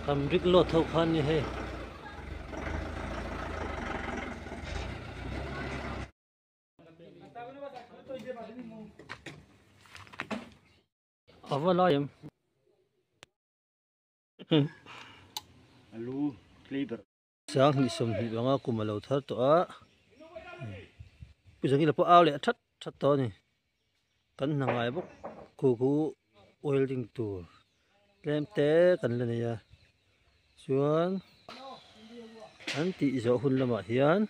Kan brick load ho kha ani hei. Ava lai em. Sanghnih sawmhnih panga kum a lo thar tawh a pu Zangila pawh au leh a that that tawh a ni kan hna ngai bawk khu khu welding tur tlem te kan la nei a chuan an tih zawh hun lamah hian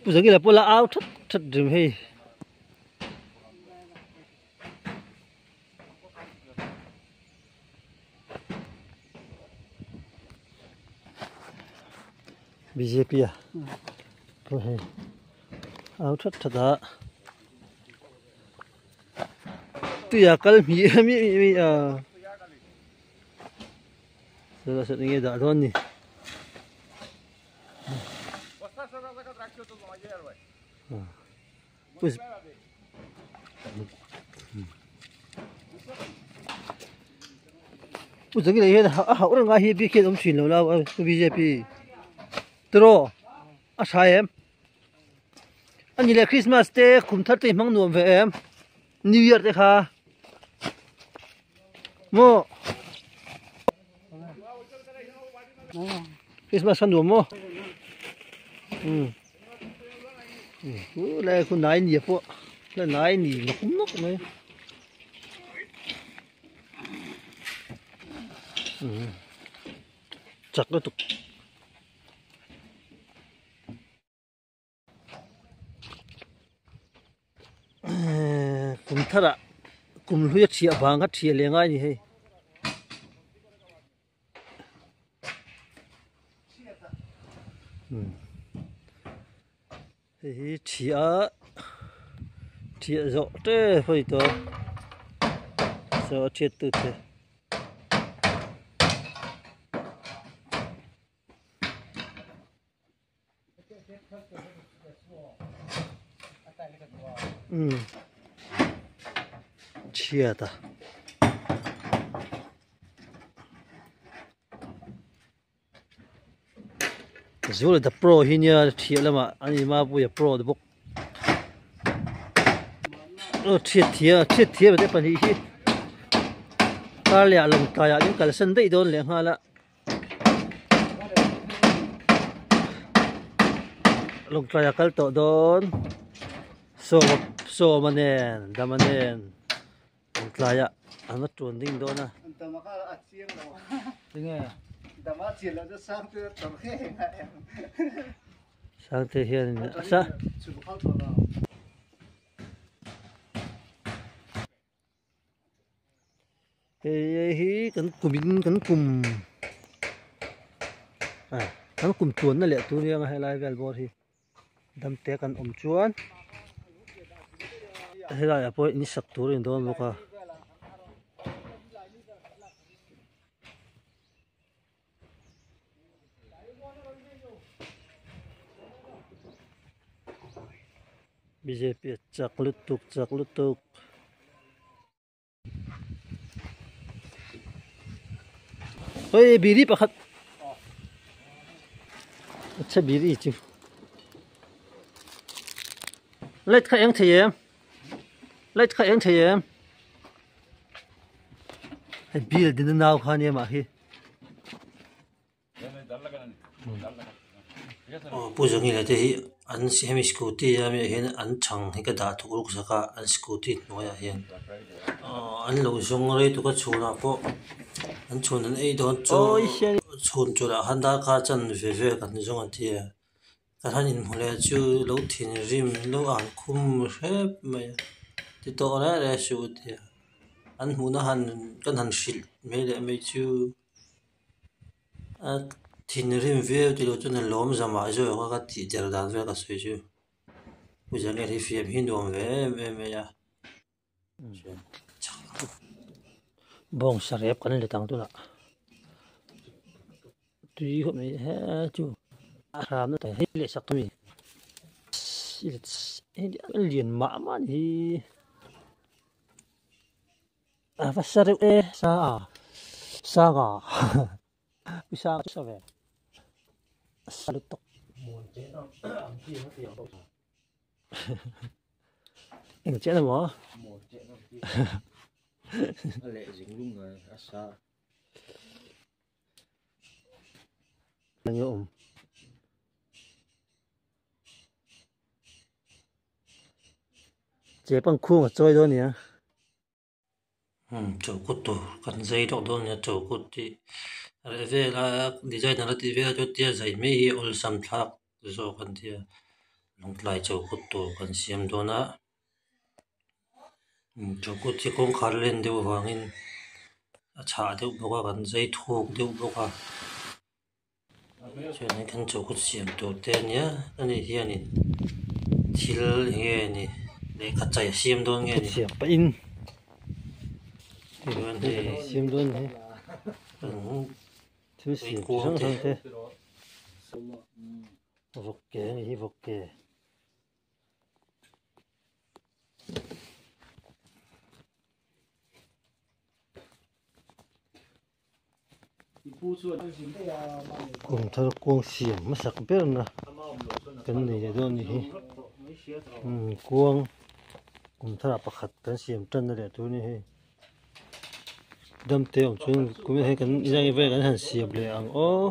pu Zangila pawh la au that that reng hei. Bjp a pawh hei au that that a tuia kal hmi mi mi a saw enge dah dawn ni. Pu Zangila hian a hauh reng a hi bik hian awm thin lo la bjp tiraw a tha em ani leh Christmas te kum thar te hi hmang nuam ve em new year te kha maw Christmas kha nuam maw umm lai khu nai ni pawh la nai ni nawk nawk mai umm chak lutuk. Kum tharah kum hlui a thiah vang kha thiah leh ngai a ni hei. Hei hi thiah thiah zawh tep a ni tawh a saw a thiat tute. Chhiat a. Zul the pro hi nia thiah lamah an in mapuia pro te bawk. Aw thiat thia thiat thia te pahnih hi kar leh ah lawngtlai ah min kalsan daih dawn leh nghal a. Lawngtlai a kal tawh dawn sawma sawma nen dama nen lawngtlai ah an va tuan ding dawn a. Tinge? Sangte hian sa. Hei hi kan kum in kan kum ah kan kum tluanna leh tur nia helai vel bawr hi dam te kan awm chuan helai ah pawh in sak tur a ni dawn bawk a. Bjp a chak lutuk chak lutuk. Hei biri pakhat acha biri chu light kha eng thei em light kha eng thei em hei bill din a nau kha nia mah hi. Aw pu Zawngila te hi an hemi scooty a mi ah hian an chhang hi ka dah thuk ruk sak a an scooty hnuaiah hian aw an lo zawng rei tuk a chhunah pawh an chhun an ei dawn chu chhun chawlh ah khan darkar chan ve vel kan zawng an ti a ka han inhmu leh chu lo thinrim lo ang khum hrep mai a ti tawh reng reng suh u tia an hmuhna han kan han hrilh mai leh mai chu. A thinrim viau tih loh chuan a lawm zamah zawk a ka tih der dan vel ka sawi chu pu Zangel hi fiam hi nuam ve em em mai a. Bawng sarep kan let ang tunah tui khawp mai he chu a hram na hei leh sak ami lian mah mah a ni hi. A va sa reuh e sa a. Sanga pi sang sa ve sa lutuk eng chiah na maw nge awm che pang khung a chawi dawn nia. Chawkut tur kan zai tawh dawn nia chawkut tih reh vel a designer a tih vel a chu tia zai mai hi awlsam thlak zawk an tia lawngtlai chawkut tur kan siam dawn a chawkut hi kawngkhar len deuh avangin a chhah deuh bawk a kan zai thuk deuh bawk a chuanin kan chawkut siam tur te ania ani hianin thil eng nge ni lehkha chai a siam dawn nge ni siam pahin tichuan hei siam dawn ni thil siam chi hrang hrang te vawk ke a ni hi vawk ke. Kum thar kuang siam hmasak berna kan nei leh dawn a ni hi kuang kum tharah pakhat kan siam tan na leh tur a ni hei dam te awm chuan kum hei kan inang vel kan han siam leh ang aw.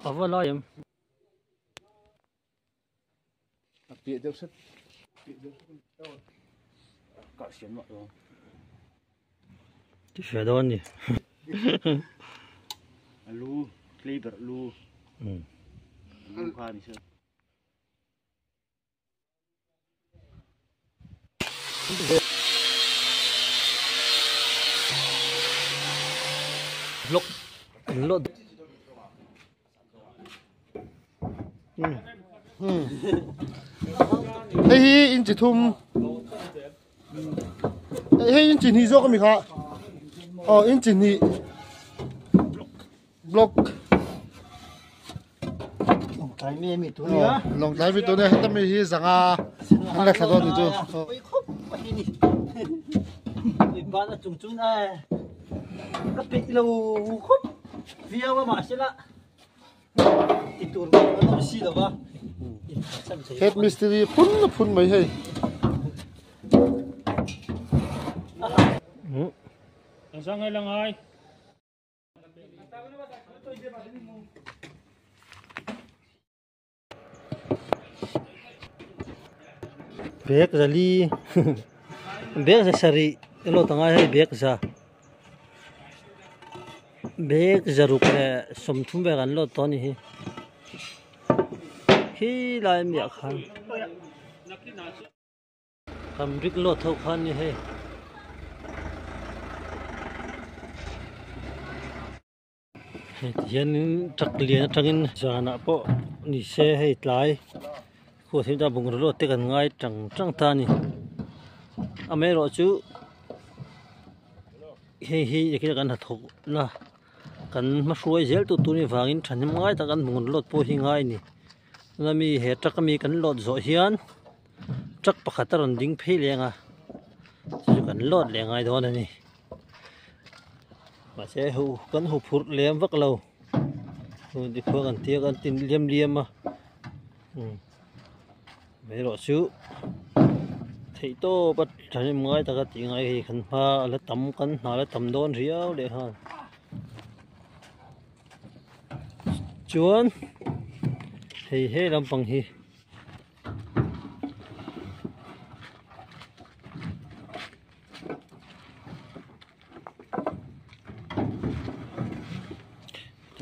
A va lai em? A piah deuh hret piah deuh hret kah siam mah dawn. Ti hria dawn ni. A lu tlei ber lu. Lu kha ni se. Block an lawt Hei hi inchi thum hei inchi hnih zawk ami kha aw inchi hnih block Lawngtlai mi ami tu nia. Lawngtlai mi tu nia heta mi hi zanga an la thla dawn ni chu. Oi khop hi ni. Oi ban a chung chun a ka peih lo khop viau a mahse la ti tur an awm si lo va. Head mistiri phun na phun mai hei. Zanga langai. Bag za li bag za sarih emaw ta ngai hei bag za bag za ruk leh sawmthum vel an load tawh a ni hi khi lai miah khan Kan brick load ho kha a ni hei. Hei ti hianin truck lian atangin zanah pawh ni se hei tlai khuah thim ta bungraw load te kan ngai tang tang ta a ni amaherawh chu. Hei hi engtin kan hnathawk na kan hma hruai zel tur tur avangin thahnem ngai tak an bungraw load pawh hi ngai a ni tuna mi he truck ami kan load zawh hian truck pakhat a rawn ding phei leh ang a chu kan load leh ngai dawn a ni mahse hu kan hu phurh lem vak lo tikhua kan tia kan tin liam liam a umm. Mai erawh chu theih tawp a thahnem ngai taka tih ngai hei kan hma a la tam kan hna la tam dawn riau leh nghal chuan hei he lampang hi.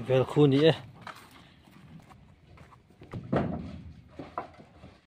Vel khu ni e.